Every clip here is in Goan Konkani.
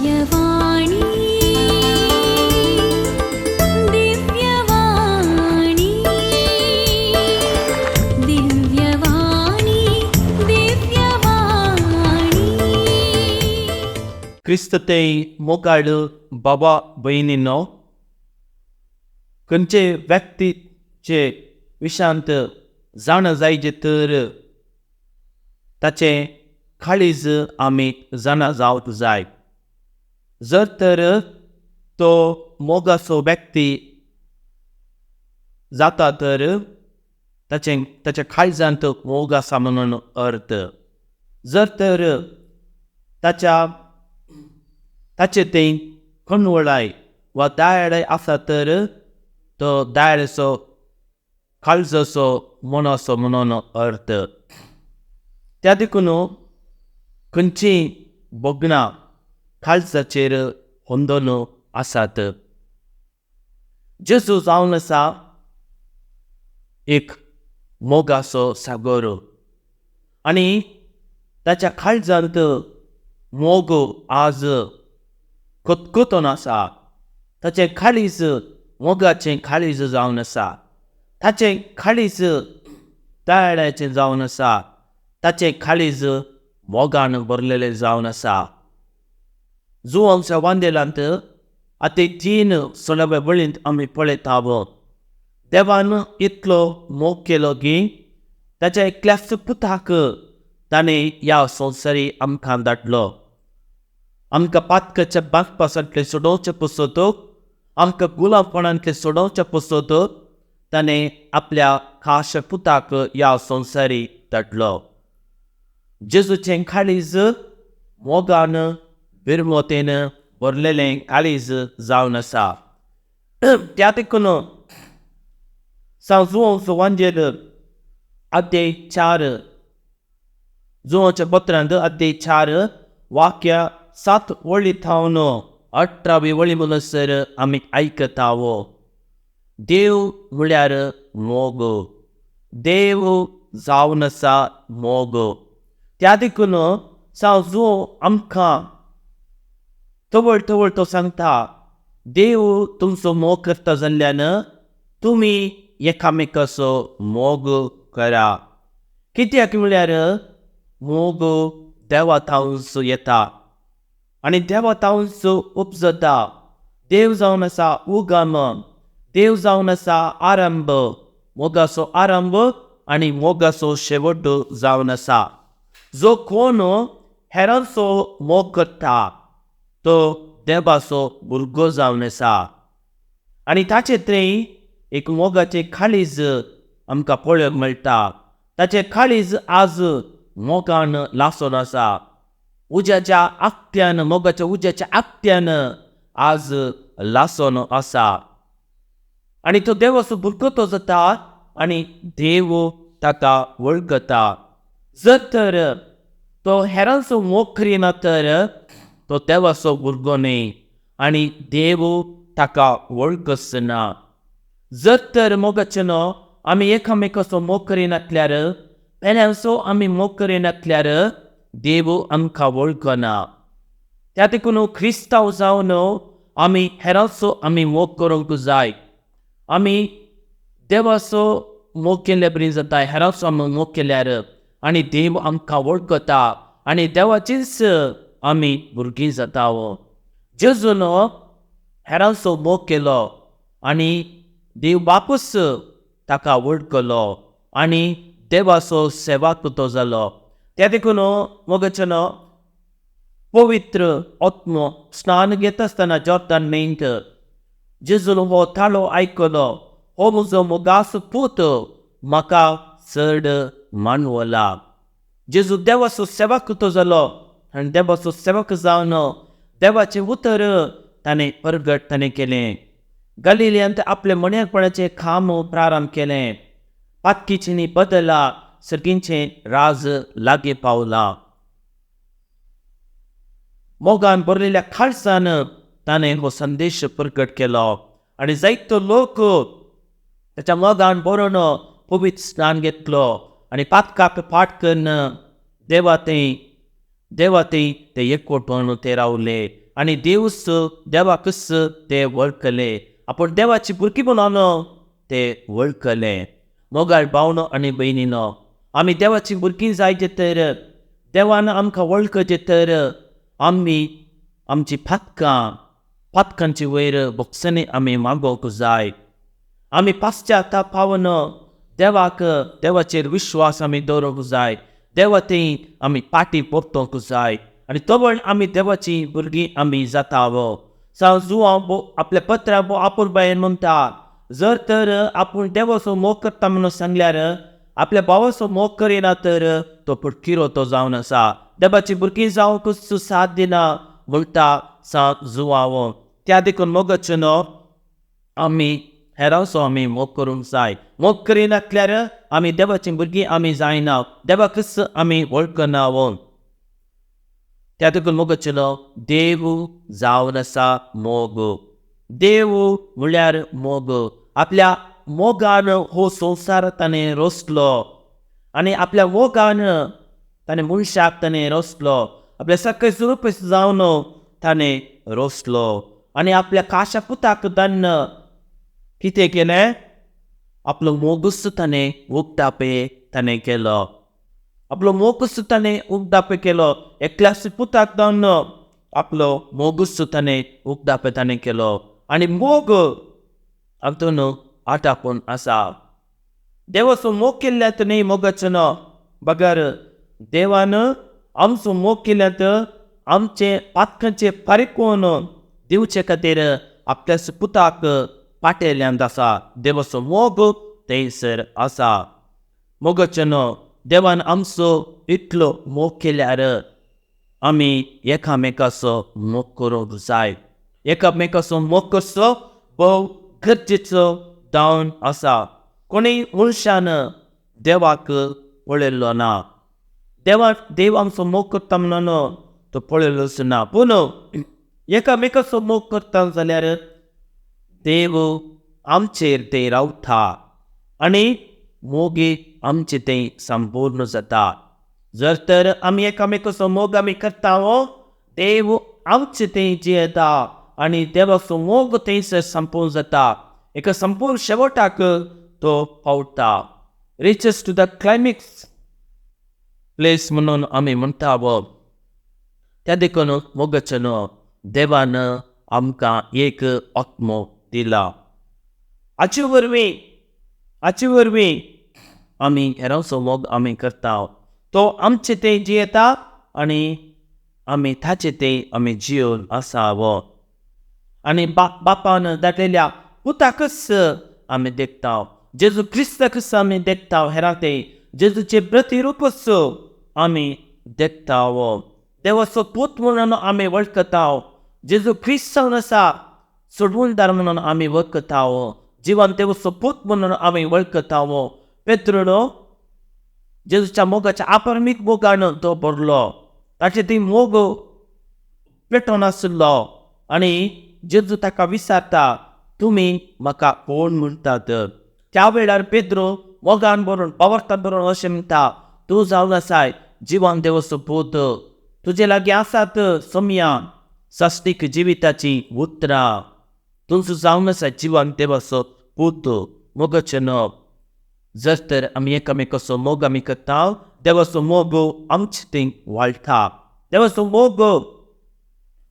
दिव्यवाणी दिव्यवाणी दिव्यवाणी दिव्यवाणी. क्रिस्त ते मोगाळ बाबा भयणीनो, खंयचे व्यक्तीचे विशांत जाणा जायचे तर ताचें काळीज आमी जाणा जावंक जाय. जर तर तो मोगाचो व्यक्ती जाता तर ताचें ताच्या काळजांत मोग आसा म्हणून अर्थ. जर तर ताच्या ताचे तें कणवळाय वा दायळाय आसा तर तो दायळाचो काळजाचो मनाचो म्हणून अर्थ. त्या देखून खंयचीं भोगणां काळजाचेर होंदोन आसात. जेजू जावन आसा एक मोगाचो सागर आनी ताच्या काळजांत मोग आज खतखतून आसा. ताचें काळीज मोगाचें काळीज जावन आसा. ताचें काळीज दयाळाचें जावन आसा. ताचें काळीज मोगान भरलेलें जावन आसा. जुवांच्या वांदेलांत आतां 3 16व्या वळींत आमी पळयता, देवान इतलो मोग केलो की ताच्या एकल्याच पुताक ताणें ह्या संवसारी आमकां धाडलो, आमकां पातकाच्या बांदपासांतलें सोडोवचें पसत, आमकां गुलामपणांतलें सोडोवचें पसत ताणें आपल्या खास पुताक ह्या संवसारी धाडलो. जेजूचें काळीज मोगान बिरमोतेन भरलेलें काळीज जावन आसा. त्या देखून सांग वांजेल अध्याय 4, जुवांच्या पत्रांत अध्याय 4 वाक्य 7 वळी थावन 18वी वळी म्हणसर आमी आयकतावो, देव म्हळ्यार मोग, देव जावन आसा मोग. त्या देखून सांग जुंव आमकां तवळ तवळ तो सांगता, देव तुमचो मोग करता जाल्ल्यान तुमी एकामेकाचो मोग करा. कित्याक म्हळ्यार मोग देवा थावनचो येता आनी देवा थावनचो उपजता. देव जावन आसा उगम, देव जावन आसा आरंभ, मोगाचो आरंभ आनी मोगाचो शेवट जावन आसा. जो कोण हेरांचो मोग करता तो देवाचो भुरगो जावन आसा आनी ताचे थंय एक मोगाचें काळीज आमकां पळोवंक मेळटा. ताचें काळीज आज मोगान लासून आसा. उज्याच्या आकट्यान, मोगाच्या उज्याच्या आकट्यान आज लासून आसा आनी तो देवाचो भुरगो तो जाता आनी देव ताका वळखता. जर तर तो हेरांचो मोग करिना तर तो देवाचो भुरगो न्हय आनी देव ताका वळखचना. जर तर मोगाचें न्हू आमी एकामेकाचो मोग करिनासल्यार, पेल्यांचो आमी मोग करिनासल्यार देव आमकां वळखना. त्या देखून क्रिस्तांव जावन आमी हेरांचो आमी मोग करूंक जाय. आमी देवाचो मोग केल्ले बरी जाता हेरांचो आमी मोग केल्यार आनी देव आमकां वळखता आनी देवाचीच आमी भुरगीं जाता. जेजून हेरांचो मोग केलो आनी देव बापूस ताका वळखलो आनी देवाचो सेवाक तो जालो. त्या देखून मोगाचें पवित्र आत्मो स्नान घेता आसतना जॉर्दन न्हंयत जेजून हो ताळो आयकलो, हो म्हजो मोगाचो पूत, म्हाका चड मानवला. जेजू देवाचो सेवक तो जालो आनी देवाचो सेवक जावन देवाचें उतर ताणें परगट ताणें केलें. गलिलियांत आपलें मण्यारपणाचें काम प्रारंभ केलें. पातकीचीं बदला, सर्गींचें राज लागीं पावलां. मोगान भरलेल्या काळजान ताणें हो संदेश प्रकट केलो आनी जायतो लोक ताच्या मोगान भरून पवित्र स्नान घेतलो आनी पातकाक पाठ करून देवा थंय देवा थंय ते एकवटून ते रावले. आनी देवूच देवाकच ते वळखले. आपूण देवाची भुरगीं म्हणून ते वळखले. मोगाळ भावनो आनी भयणीनो, आमी देवाची भुरगीं जायचे तर, देवान आमकां वळखचें तर आमी आमची पातकां पातकांचे वयर भोगसणी आमी मागोवंक जाय. आमी पाश्चात्ताप पावन देवाक देवाचेर विश्वास आमी दवरूंक जाय. देवा थंय आमी पाटी परतोवंक जाय आनी तवळ आमी देवाची भुरगीं आमी जाता. सांव जुआंव आपल्या पत्रां आपुलबायेन म्हणटा, जर तर आपूण देवाचो मोग करता म्हणून सांगल्यार आपल्या भावाचो मोग करिना तर तो फटकिरो तो जावन आसा. देवाची भुरगीं जावंकच साथ दिना म्हणटा सांव जुआंव. त्या देखून मोगाचो न्हू आमी हेरांचो आमी मोग करूंक जाय. मोग करिनासल्यार आमी देवाची भुरगीं आमी जायना, देवाकच आमी वळखना. त्या देखून मोगाचो न्हू देव जावन आसा मोग. देव म्हळ्यार मोग. आपल्या मोगान हो संवसार ताणें रचलो आनी आपल्या मोगान ताणें मनशाक ताणें रचलो. आपल्या सकाळी स्वरूप जावन ताणें रचलो आनी आपल्या काशा पुताक दन्न कितें केलें, आपलो मोगूच ताणें उगडापे ताणें केलो. आपलो मोगूच ताणें उगडापे केलो. एकल्याच पुताक दन्न आपलो मोगूच ताणें उगडापे ताणें केलो. आनी मोग हातून आटापून आसा. देवाचो मोग केल्ल्यात न्ही मोगाचो न्हू, बगर देवान आमचो मोग केल्यात आमचे पातकांचे फारीकून दिवचे खातीर आपल्या पुताक पाटेल्यांत आसा. देवाचो मोग थंयसर आसा. मोगाचो न्हू देवान आमचो इतलो मोग केल्यार आमी एकामेकाचो मोग करूंक जाय. एकामेकाचो मोग करचो भोव गरजेचो जावन आसा. कोणूय मनशान देवाक पळयल्लो ना. देव आमचो मोग करता म्हणून तो पळयल्लोच ना. पूण एकामेकाचो मोग करता जाल्यार देव आमचेर ते रावता आनी मोगी आमचे ते संपूर्ण जाता. जर तर आमी एकामेकाचो मोग आमी करता हो, देव आमचे ते जियेता आनी देवाचो मोग थंयसर संपूर्ण जाता. एका संपूर्ण शेवटाक तो पावता. Reaches to the climax place म्हणून आमी म्हणटा. त्या देखून मोगाचो न्हू देवान आमकां एक आत्मो दिला. हाचे वरवीं आमी हेरांचो मोग आमी करता. तो आमचे ते जियेता आनी आमी ताचे ते आमी जियोवन आसा. आनी बापान धाडलेल्या पुताकच आमी देखता, जेजू क्रिस्ताकच आमी देखता. हेरां ते जेजूचे प्रतिरूपच आमी देखता. देवाचो पूत म्हणून आमी वळखता. जेजू क्रिस्त जावन आसा सोडवणदार म्हणून आमी वळखता. जिवन देवाचो पूत म्हणून आमी वळखता. पेत्रुनो जेजूच्या मोगाच्या अपरमीत मोगान तो भरलो. ताचे ती मोग पेटोवन आशिल्लो आनी जेजू ताका विचारता, तुमी म्हाका कोण म्हणटात? त्या वेळार पेद्रो मोगान भरून पावर्तान भरून अशें म्हणटा, तूं जावन आसाय जिवन देवाचो पूत, तुजे लागीं आसात सोम्या साश्टीक जिविताची उतरां, तुजो जावन आसा जिवन देवाचो पूत. मोगाचें न्हू जर तर आमी एकामेकाचो मोग आमी करता, देवाचो मोग आमचे थंय वाळटा. देवाचो मोग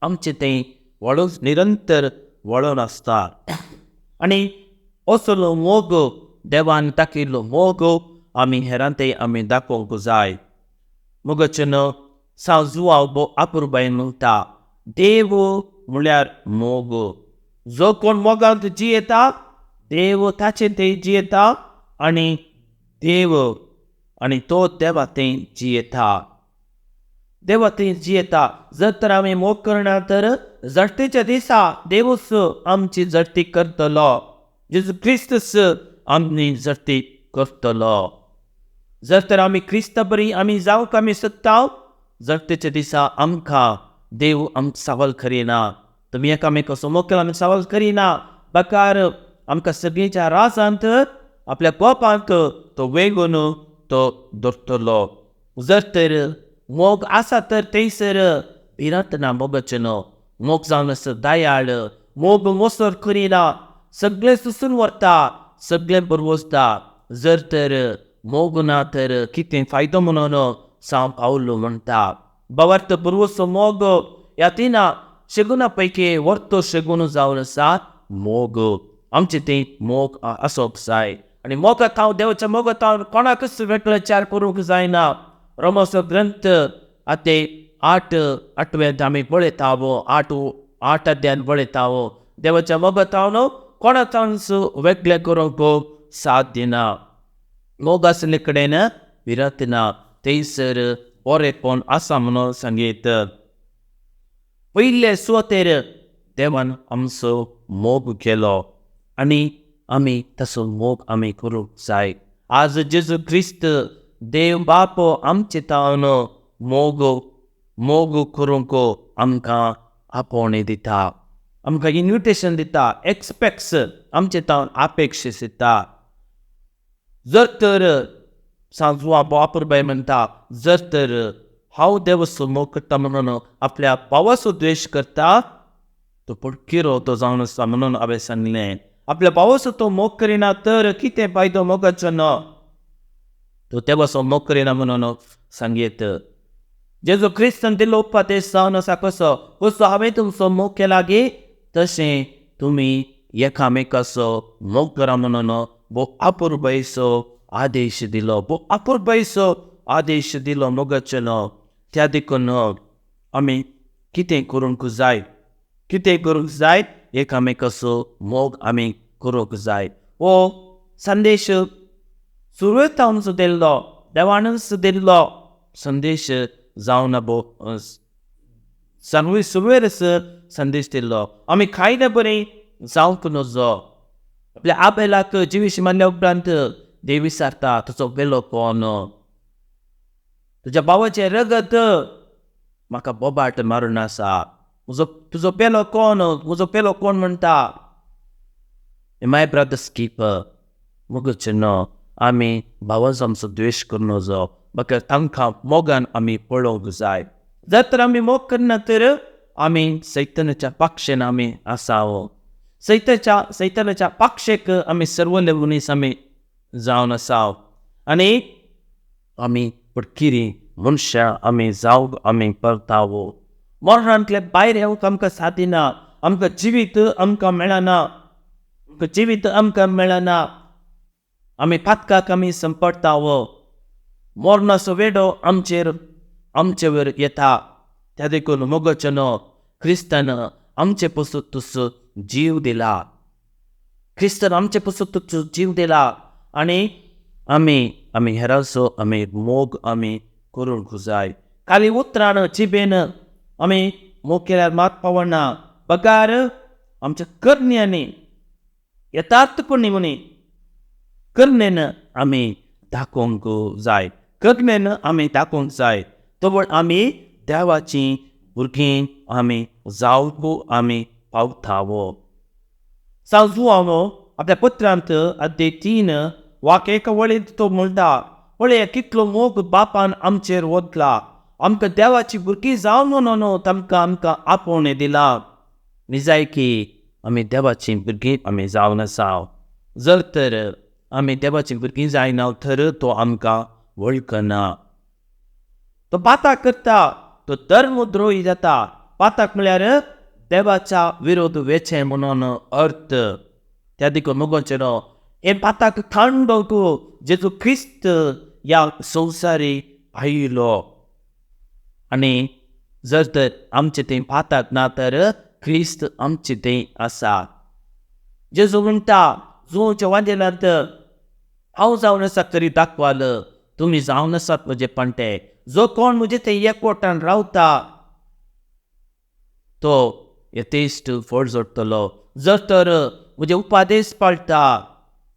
आमचे थंय वाडून निरंतर वाडून आसता. आनी असलो मोग देवान दाखयल्लो मोग आमी हेरां थंय आमी दाखोवंक जाय. मोगाचें न्हू सांव जुआंव भोव आपुरबायेन म्हणटा, देव म्हळ्यार मोग. जो कोण मोगांत जियेता देव ताचे थंय जियेता आनी देव आनी तो देवा थंय जियेता. देवा थंय जियेता. जर तर आमी मोग करना तर जडतेच्या दिसा देवूच आमची जडती करतलो. जेजू क्रिस्तूच आमची जडती करतलो. जर तर आमी क्रिस्ता बरी आमी जावंक आमी सोदता, जडतेच्या दिसा आमकां देव आमकां सवाल करिना. तुमी एकामेकाचो मोग केला आमी सवाल करिना, बकार आमकां सगळ्यांच्या राजांत आपल्या गोपांत तो वेगून तो दवरतलो. जर तर मोग आसा तर थंयसर भिरांत ना. मोगाचें न्हू मोग जावन आसा दयाळ, मोग मोसर करिना, सगळें सुसून व्हरता, सगळें बरवसता. जर तर मोग ना तर कितें फायदो म्हणून सांव पावलो म्हणटा. बाबार्थ बरवसो मोग ह्या तिना शेगुना पैकी वर्तो शेगून जावन आसा मोग. आमचें तें मोग आसप जाय आनी मोगात हांव देवाच्या मोगात हांव कोणाकच वेगळेचार करूंक जायना. रोमाचो ग्रंथ आतां 8 आठव्यांत आमी पळयता, 8 अध्यान पळयता, देवाच्या मोगात हांव कोणाक वेगळें करूंक साथ दिना. मोग आसले कडेन विरत ना, थंयसर बरेंपण आसा म्हणून सांगीत. पयले सुवातेर देवान आमचो मोग केलो आनी आमी तसो मोग आमी करूंक जाय. आज जेजू क्रिस्त देव बाप आमचे तावन मोग मोग करूंक आमकां आपोवणें दिता, आमकां इन्विटेशन दिता, एक्सपेक्ट्स आमचे तावन अपेक्षा दिता. जर तर सांजवा बापुरबाय म्हणटा, जर तर हांव देवाचो मोग करता म्हणून आपल्या भावाचो द्वेश करता तो पडकिरो तो जावन आसा म्हणून हांवें सांगलें. आपल्या भावाचो तो मोग करिना तर कितें फायदो मोगाचो ना, तो देवाचो मोग करिना म्हणून सांगीत. जेजू क्रिस्तान दिल्लो उपदेश जावन आसा कसो, कसो हांवें तुमचो मोग केला गे तशें तुमी एकामेकाचो मोग करा म्हणून भोव अपुरबायेचो आदेश दिलो, भोव अपुरबायेचो आदेश दिलो मोगाचो न्हू. त्या देखून आमी कितें करूंक जाय, कितें करूंक जाय, एकामेकाचो मोग आमी करूंक जाय. हो संदेश सुरवेक आमचो दिल्लो, देवानूच दिल्लो संदेश जावन भोव सुरवेरच संदेश दिल्लो. आमी कांय बरें जावंक नजो. आपल्या आबेलाक जिवीश मारल्या उपरांत देव विचारता तुजो पेलो कोण, तुज्या भावाचें रगत म्हाका बोबाट मारून आसा, म्हजो तुजो पेलो कोण, म्हजो पेलो कोण म्हणटा. माय ब्रदर्स किपर मोगचे न्हू आमी भावांचो आमचो द्वेश करूं नजो, बगर तांकां मोगान आमी पळोवंक जाय. जर तर आमी मोग करना तर आमी सैतनाच्या पक्षेन आमी आसाव, सैतनाच्या पक्षेक आमी सर्वले मनीस आमी जावन आसाव आनी आमी पडकिरी मनशां आमी जावंक आमी परतावो. मरणांतले भायर येवंक आमकां सादिना, आमकां जिवीत आमकां मेळना, आमकां जिवीत आमकां मेळना, आमी पातकाक आमी संपडटाव. मरणाचो वेडो आमचेर आमचेवर येता. त्या देखून मोगाचो न्हू क्रिस्तान आमचे पसून जीव दिला, क्रिस्तान आमचे पसून जीव दिला आनी आमी आमी हेरांचो आमी मोग आमी करूंक जाय. खाली उतरान जिबेन आमी मोग केल्यार मात पावना, बगार आमच्या करण्यांनी यथार्थपणी म्हणी करणेन आमी दाखोवंक जाय, करणेन आमी दाखोवंक जाय. तो आमी देवाची भुरगीं आमी जावंक आमी पावतावो. सांजू आपल्या पत्रांत अध्याय 3 वाक्य एका वळींत तो म्हणटा, पळय कितलो मोग बापान आमचेर ओतला, आमकां देवाची भुरगीं जावन म्हणून तांकां आमकां आपोवणें दिलां. निजायकी आमी देवाची भुरगीं आमी जावन आसा. जर तर आमी देवाची भुरगीं जायना तर तो आमकां वळखना. तो पाताक करता, तो धर्मद्रोही जाता. पाताक म्हळ्यार देवाच्या विरोध वेचें म्हणून अर्थ. त्या देखून मोगाचें न्हू हें पाताक खांडोवंक जेजू क्रिस्त ह्या संवसारी आयलो आनी जर तर आमचें थंय पाताक ना तर क्रिस्त आमचें थंय आसा. जेजू म्हणटा जुंवच्या वांजेलांत हांव जावन आसा तरी दाखवाल, तुमी जावन आसात म्हजे पांटे. जो कोण म्हजे थंय एकवटान रावता तो यथेश्ट फळ जोडटलो. जर तर म्हजे उपादेश पाळटा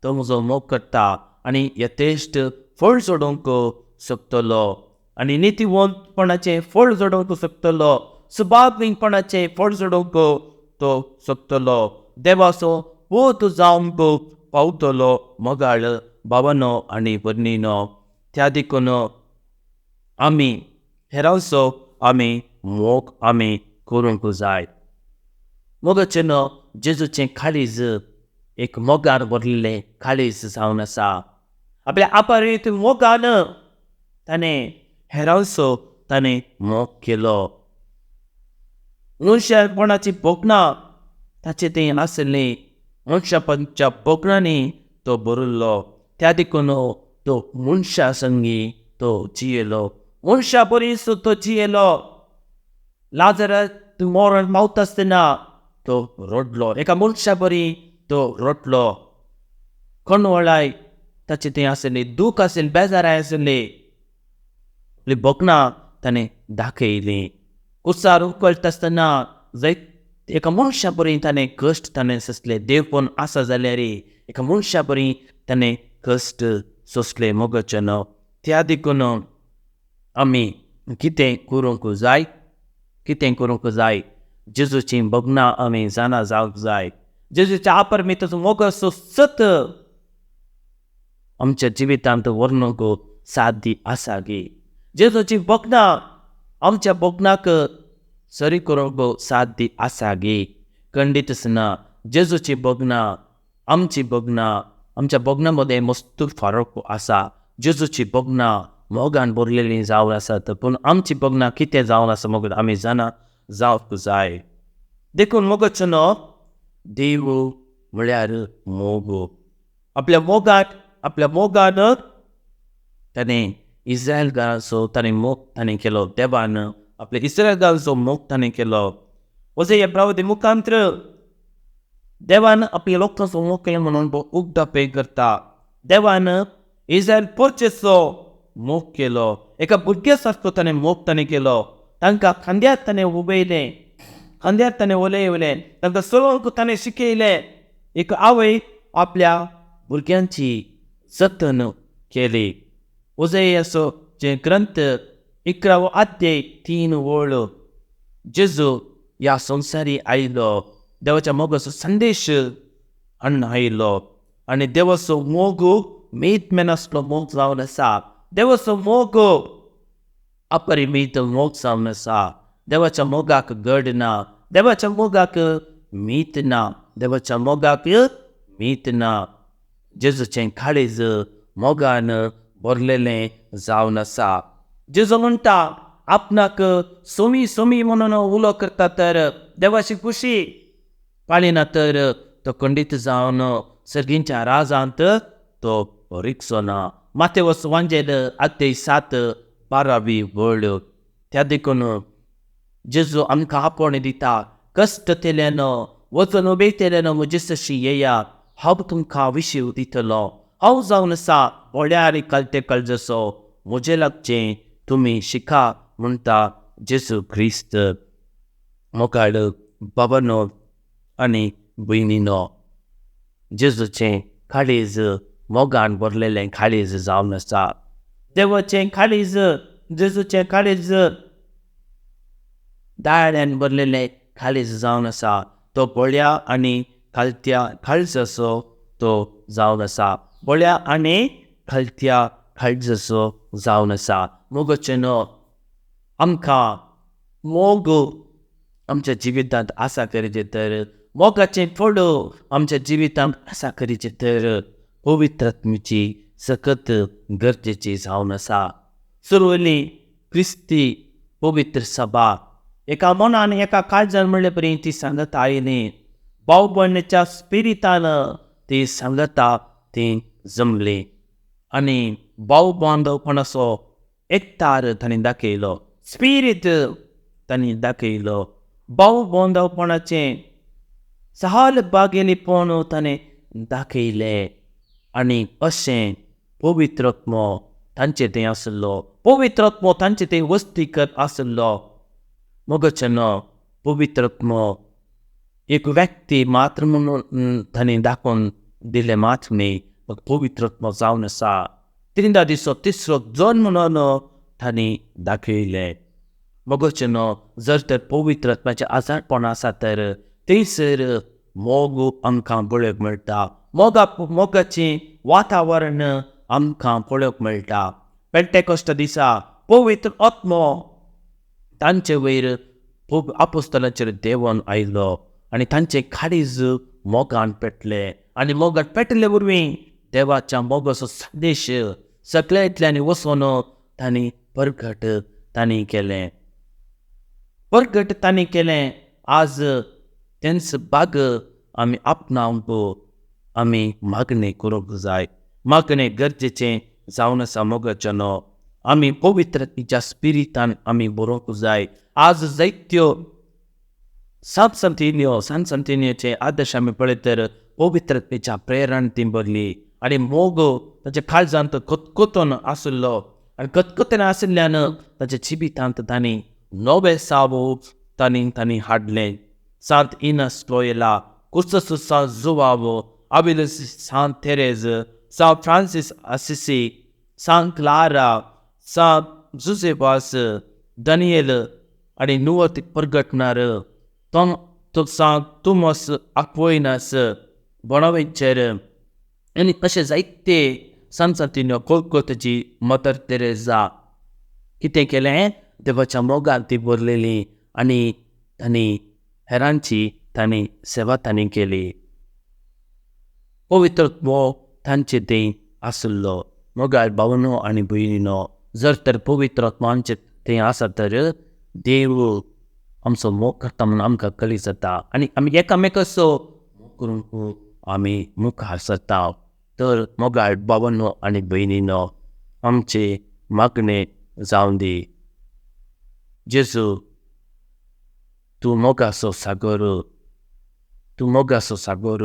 तो म्हजो मोग करता आनी यथेश्ट फळ जोडूंक शकतलो आनी नितीवंतपणाचें फळ जोडूंक शकतलो, सुभावीपणाचें फळ जोडूंक तो शकतलो, देवाचो पूत जावंक पावतलो. मोगाळ भावानो आनी भयणीनो, त्या देखून आमी हेरांचो आमी मोग आमी करूंक जाय. मोगाचें जेजूचें काळीज एक मोगान भरलेलें काळीज जावन आसा. आपल्या अपरित मोगान ताणें हेरांचो ताणें मोग केलो. मनशापणाची भोगणां ताचें तें आसलें. मनशापणाच्या भोगणांनी तो भरिल्लो. त्या देखून तो मनशा संगी तो जियेलो, मनशा बरीच तो जियेलो. लाजराक मरण पावता आसतना तो रडलो, एका मनशा बरी तो रडलो. कणवळाय ताचें तें आसलें, दूख आसलें, बेजाराय आसलें. आपली भोगणां ताणें दाखयलीं. कुसार उकळटा आसतना जंय एका मनशा बरी ताणें कश्ट ताणें सोंसले. देवपण आसा जाल्यार एका मनशा बरी ताणें कश्ट सोंसले. मोगाचें न्हू. त्या देखून आमी कितें करूंक जाय, कितें करूंक जाय? जेजूचीं भोगणां आमी जाणा जावंक जाय. जेजूच्या अपरमिताचो मोगाचो सत आमच्या जिवितांत व्हरूंक साध्य आसा गे? जेजूचीं भोगणां आमच्या भोगणाक सरी करूंक साध्य आसा गे? खंडीतच ना. जेजूचीं भोगणां आमची भोगणां, आमच्या भोगणां मदें मस्त फरक आसा. जेजूची भोगणां मोगान भरलेलीं जावन आसात, पूण आमची भोगणां कितें जावन आसा मोग आमी जाणा जावंक जाय. देखून मोगाचो न्हू, देव म्हळ्यार मोग. आपल्या मोगाक, आपल्या मोगान ताणें इस्रायल घराचो ताणें मोग ताणें केलो. देवान आपल्या इस्रायल घराचो मोग ताणें केलो. वजय ह्या प्रवती मुखांत्र देवान आपल्या लोकांचो मोग केलो म्हणून उगडापें करता. देवान इस्रायल पोरचेचो मोग केलो. एका भुरग्या सारको ताणें मोग ताणें केलो. तांकां खांद्यार ताणें उबयलें, खांद्यार ताणें उलयलें, तांकां चलोवंक ताणें शिकयलें. एक आवय आपल्या भुरग्यांची जतन केली. वजयाचो जे ग्रंथ 11वो अध्याय 3 वळ. जेजू ह्या संवसारी आयलो, देवाच्या मोगाचो संदेश हाडून आयलो आनी देवाचो मोग मीत मेनासलो मोग जावन आसा. देवाचो मोग अपरिमीत मोग जावन आसा. देवाच्या मोगाक गड ना, देवाच्या मोगाक मीत ना, देवाच्या मोगाक मीत ना. जेजूचें काळीज मोगान भरलेलें जावन आसा. जेजू म्हणटा आपणाक सोमी सोमी म्हणून उलो करता तर देवाची खुशी पाळिना तर तो खंडीत जावन सर्गींच्या राजांत तो रिगचो ना. मातेवस वांजेल अध्याय 7 12वी वळ. त्या देखून जेजू आमकां आपोवणें दिता, कश्ट केल्यान वचन उबयतल्यान म्हजे सशी येया, हांव तुमकां विशीव दितलो. हांव जावन आसा भोळ्या आनी कळटे काळजाचो, म्हजें लागचें तुमी शिका म्हणटा जेजू क्रिस्त. मोगाळ बाबानो आनी भयणीनो, जेजूचें काळीज मोगान भरलेलें काळीज जावन आसा. देवाचें काळीज, जेजूचें काळीज दाळ्यान भरलेलें काळीज जावन आसा. तो भोळ्या आनी खालत्या काळजाचो तो जावन आसा. भोळ्या आनी खालत्या काळजाचो जावन आसा. मोगाचें न्हू, आमकां मोग आमच्या जिवितांत आसा करीत तर, मोगाचें फळ आमच्या जिवितांत आसा करीत तर पवित्र आत्म्याची सकत गरजेची जावन आसा. सुरवली क्रिस्ती पवित्र सभा एका मनान एका काळजान म्हणले परी ती सांगता आयली. भावपणाच्या स्पिरितान ती सांगता ती जमली आनी भाव बांदवपणाचो एकतार तांणी दाखयलो, स्पिरीत तांणी दाखयलो. भाव बांदवपणाचें सहल बागेलीपण ताणें दाखयलें आनी अशें पवित्र आत्मो तांचे थंय आसलो. पवित्र आत्मो तांचे थंय वस्ती करत आसलो. मोगाचें न्हू, पवित्र आत्मो एक व्यक्ती मात्र म्हणून ताणें दाखोवन दिलें मात्र न्ही, पवित्र आत्मो जावन आसा. त्रिंदादीचो तिसरो जण म्हणून तांणी दाखयलें. मोगाचें न्हू, जर तर पवित्र आत्म्याचें आजारपण आसा तर थंयसर मोग आमकां पळोवंक मेळटा. मोगाचें वातावरण आमकां पळोवंक मेळटा. पेंटेकोस्ट दिसा पवित्र आत्मो तांचे वयर आपोस्तलांचेर देंवन आयलो आनी तांचें काळीज मोगान पेटलें आनी मोगान पेटले वरवीं देवाच्या मोगाचो संदेश सगळ्यांतल्यान वचून तांणी परगट तांणी केलें, परगट तांणी केलें. आज तेंच बाग आमी आपणावंक आमी मागणें करूंक जाय. मागणें गरजेचें जावन आसा मोगाचें न्हू. आमी पवित्रतेच्या स्पिरितान आमी बरोवंक जाय. आज जायत्यो सांत संतिन्यो, सांत संतिन्योचे आदर्श आमी पळयत तर पवित्रतेच्या प्रेरण ती भरली आनी मोग ताच्या काळजांत खतखतून आशिल्लो आनी खतखतून आशिल्ल्यान ताच्या जिवितांत तांणी नवे सावो तांणी तांणी हाडलें. सांत इनस लोयला, कुर्सस सांत जुवाव, आविलस सांत तेरेज, सांत फ्रांसीस आसिसी, सांत क्लारा, सांत जुजेबास, दानियल आनी नुवत परगटणार सांत तुमस आक्वयनास, बोनावेंचर आनी अशें जायते सांत सांतिन्यो, कोलकोताची मदर तेरेजा कितें केलें, देवाच्या मोगान ती भरलेली आनी तांणी हेरांची तांणी सेवा तांणी केली. पवित्र मोग तांचे थंय आशिल्लो. मोगाळ भावनो आनी भयणीनो, जर तर पवित्र आत्मो आमचे थंय आसा तर देव आमचो मोग करता म्हणून आमकां कळीत जाता आनी आमी एकामेकाचो मोग करूंक आमी मुखार सरता. तर मोगाळ भावनो आनी भयणीनो, आमचे मागणें जावं दी. जेजू तूं मोगाचो सागर, तूं मोगाचो सागर,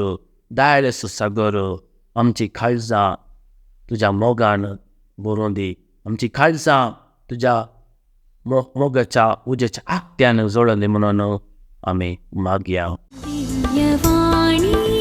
दयाळेचो सागर, आमची काळजां तुज्या मोगान भरून दी. आमची काळजां तुज्या मोगाच्या उज्याच्या आगत्यान जोडली म्हणून आमी मागया. दिव्यवाणी.